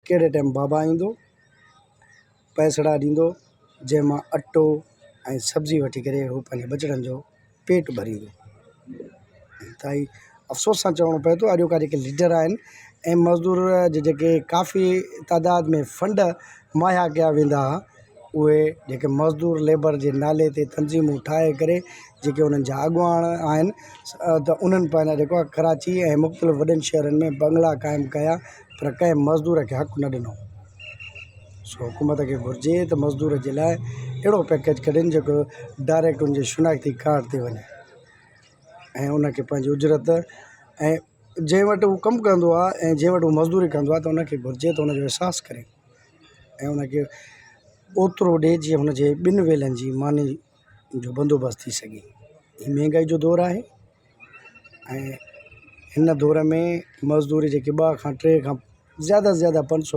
ڪهڙي ٽائيم بابا ايندو پئسڙا ڏيندو جنهن مان اٽو ۽ سبزي وٺي ڪري هو پنهنجي ٻچڙن جو پيٽ ڀريندو. انتهائي افسوس سان چوڻو پئي ٿو اڄوڪا جيڪي ليڊر آهن ۽ مزدور جي جيڪي ڪافي تعداد ۾ فنڊ مهيا ڪيا ويندا هئا اهي جيڪي مزدور ليبر جي نالي تي تنظيمون ٺاهي ڪري جيڪي انهن جا اڳواڻ آهن ته انهن پنهنجا جيڪو آهي ڪراچي ۽ مختلف وڏن شهرن ۾ بنگلا قائم ڪيا پر ڪنهن مزدور کي حق نه ڏنو. سو حڪومت کي گهرجي ته مزدور جي لاء اهڙو پيڪيج ڪڍن جيڪو ڊائريڪٽ ان جي شناختي ڪارڊ تي وڃي ۽ ان کي پنهنجي اجرت ۽ جنهن وٽ هو ڪم ڪندو آهي ۽ جنهن وٽ هو مزدوري ڪندو آهي ته ان کي گهرجي ته ان جو احساس ڪري ۽ ان کي اوترو ڏي جيئن هن جي ٻن ويلن جي ماني جو بندوبست ٿي سگهي. هي مهانگائي جو دور آهي ۽ هن دور ۾ مزدوري جيڪي ٻه کان ٽي کان زياده سان زياده 500.